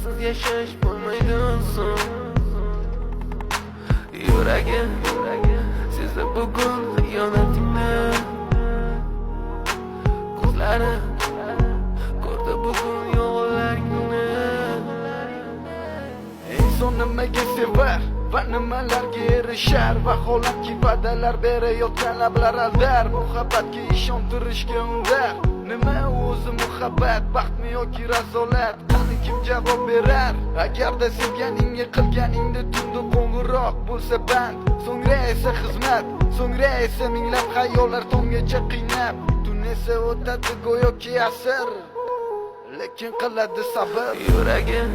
Sensiz yashash bo'lmaydi oson. Yuragim sezdi bugun xiyonatingni. Ko'zlarim ko'rdi bugun yolg'onlaringni. Inson nimaga sevar va nimalarga erishar? Vaholanki, va'dalar berayotgan lablar aldar, muhabbatga ishontirishga undar. Nima o'zi muhabbat, baxtmi yoki razolat? Qani, kim javob berar? Agarda sevganingga qilganingda tunda qo'ng'iroq bo'lsa band, so'ngra esa xizmat, so'ngra esa minglab xayollar tonggacha qiynab, tun esa o'tadi go'yoki asr, lekin qiladi sabr. Yuragim.